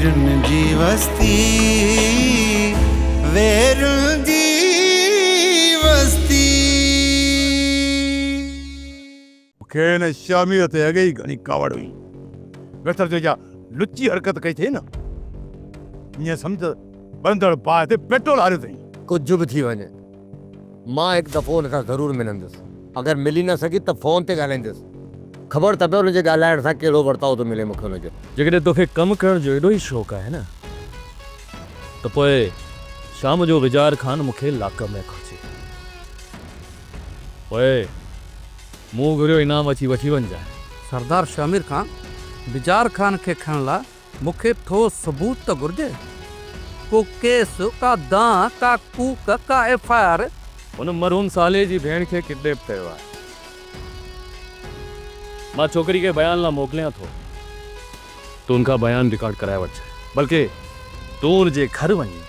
ويرن جي وستي، ويرن جي وستي. مون کي هن شاميء تي اڳي ئي گهڻي ڪاوڙ هئي. ويتر جو اها لچي حرڪت ڪئي اٿئي نه، ائين سمجهه ته ٻرندڙ باهه تي پيٽرول هاريو اٿئي. ڪجهه به ٿي وڃي، مان هڪ دفعو هن سان ضرور ملندس. اگر ملي نه سگهي ته فون تي ڳالهائيندس. خبر ته پئي هن جي ڳالهائڻ سان ڪهڙو ورتاء ٿو ملي مون کي هن جو. جيڪڏهن توکي ڪم ڪرڻ جو ايڏو ئي شوق آهي نه ته پوء شام جو وجار خان مون کي لاڪپ ۾ گهرجي. پوء مون گهريو انعام اچي وٺي وڃجانء. سردار شهمير خان، بجار خان کي کڻڻ لاء مون کي ٺوس ثبوت ته گهرجي. ڪو ڪيس، ڪا دانهن، ڪا ڪوڪ، ڪا ايف I R. هن مرحوم صالح جي ڀيڻ کي ڪڊنيپ ڪيو آهي. مان ڇوڪري کي بيان لاء موڪليان ٿو. تون ان کان بيان رڪارڊ ڪرائي وٺجانء. بلڪه تون ان جي گهر وڃي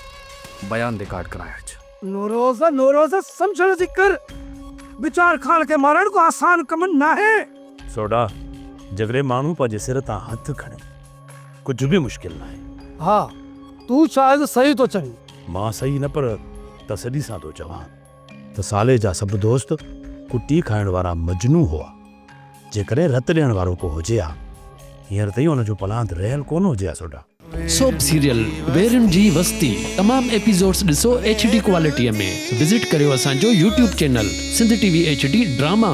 بيان رڪارڊ ڪرائي اچ. نوروز، نوروز، سمجهڻ جي ڪر. بچار خان کي مارڻ ڪو آسان ڪم ناهي. سوڍا، جيڪڏهن ماڻهو پنهنجي سر تان هٿ کڻي، ڪجهه به مشڪل ناهي. ها، تون شايد صحيح ٿو چوين. مان صحيح نه پر تسلي سان ٿو چوان ته صالح جا سڀ دوست ڪٽي کائڻ وارا مجنون هئا. جيڪڏهن رت ڏيڻ وارو ڪو هجي ها، هينئر تائين ان جو پلاند رهيل ڪونه هجي ها سوڍا. سوپ سيريل ويرين جي وستي تمام ايپيسوڊس ڏسو ايڇ ڊي ڪوالٽي ۾ وزٽ ڪريو اسان جو YouTube channel Sindh T V H D drama.